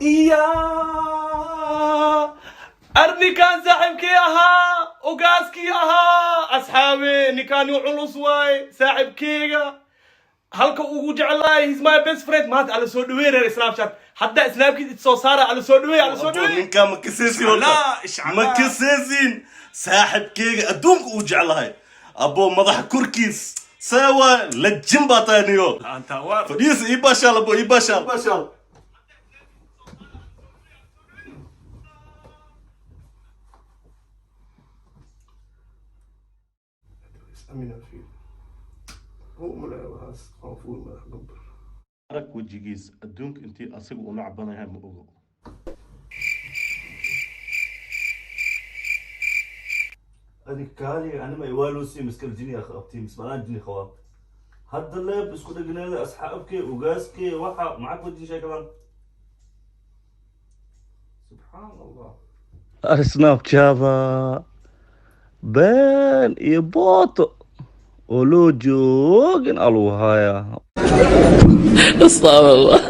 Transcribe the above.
Iya, arninkaan saaxiibkii ahaa, ogaaskii ahaa, asxaabe, ninkaan culus waay, saaxiibkeyga halka ugu jeclaay. He's my best friend. Maanta ala soo dhaweey reer Snapchat. Hadda Snapkiis soo saara. Ala soo dhaweey, ala soo dhaweey. Ninkaa ma kaseesin horta? Ma kaseesin saaxibkeyga adduunka uu jeclahay? Abo, madaxa korkiis see waay, lajin baa tahay niyo. Fadhiis, ii baashaal abo, ii baashaal. Arag wejigiis, adduunka intii asaga u nacbanahay ma ogo. Adig kaaliga anima iwaalusi miskal jini qabtii mismalaan jini qabaa. Hadda leeb isku dhegneeda asxaabkee, ugaaskee, waxa maxaa ku jin sheekadan? Subxaan Allah. Snapchada been iyo booto oo loo joogin aluu hayaa. Astagfirullah.